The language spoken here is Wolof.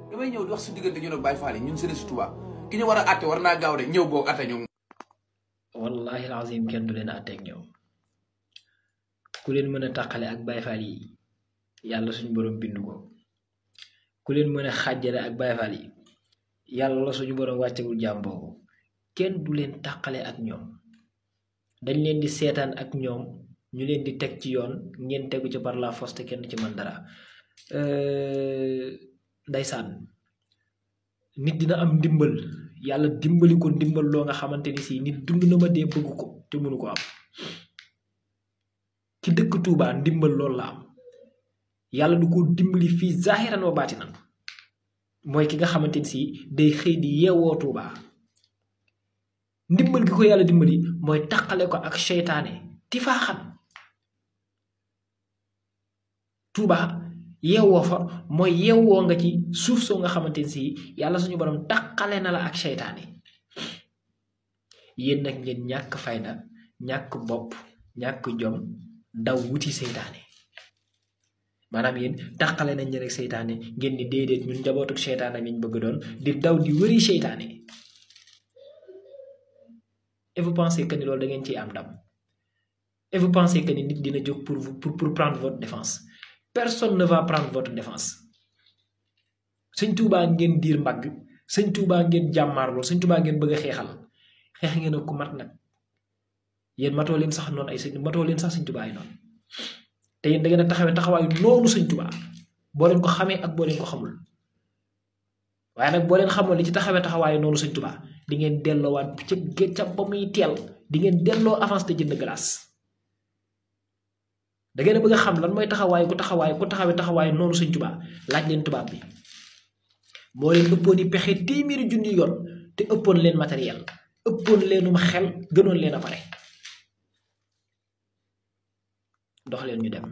damay ñëw di wax su diggante ñu ne Baye Fall ñun Serigne Touba ki ñu war a àtte war naa gaaw de ñëw boog àtte ñu. wallahi alazim kenn du leen àtteeg ñoom ku leen mën a tàqale ak Baye Fall yi yàlla suñu borom bindu ko ku leen mën a xàjjale ak Baye Fall yi yàlla la suñu borom wàccegul jaam boobu kenn du leen tàqale ak ñoom dañ leen di seetaan ak ñoom ñu leen di teg ci yoon ngeen tegu ci par la force te kenn ci mën dara. Ndaysaan nit dina am ndimbal yàlla dimbali ko ndimbal loo nga xamante ni si nit dund na ma dee bëgg ko te mënu ko am ci dëkk Touba ndimbal loolu la am yàlla du ko dimbali fii zahiran wa baatinan mooy ki nga xamante ni si day xëy di yeewoo Touba ndimbal gi ko yàlla dimbali mooy taqale ko ak seytaane tifaaxan Touba yeewoo fa mooy yeewoo nga ci suuf soo nga xamante ni si yàlla suñu borom taqale na la ak seytaane yéen nag ngeen ñàkk fayda ñàkk bopp ñàkk jom daw wuti seytaane maanaam yéen taqale nañ leen ak seytaane ngeen ni déedéet ñun njabootuk seytaane lañ bëgg doon di daw di wëri seytaane et vous pensez que ni loolu da ngeen ciy am ndam et vous pensez que ni nit dina jóg pour prendre votre défense. Personne ne va prendre votre défense sëñ Touba ngeen diir mbagg sëñ Touba ngeen jàmmaarloo sëñ Touba ngeen bëgg a xeexal xeex ngeen ko mat nag yéen matoo leen sax noonu ay sëñ matoo leen sax sëñ Touba ay noonu te yéen da ngeen a taxawaayu noonu sëñ Touba boo leen ko xamee ak boo leen ko xamul waaye nag boo leen xamoon li ci taxawaayu noonu sëñ Touba di ngeen delloowaat ca ba muy teel di ngeen delloo avance te jënd glace. da ngeen a bëgg a xam lan mooy taxawaayu noonu sëñ Touba laaj leen tubaab bi moo leen ëppoon i pexe téeméeri junni yoon te ëppoon leen matériel ëppoon leenum xel gënoon leen a pare dox leen ñu dem.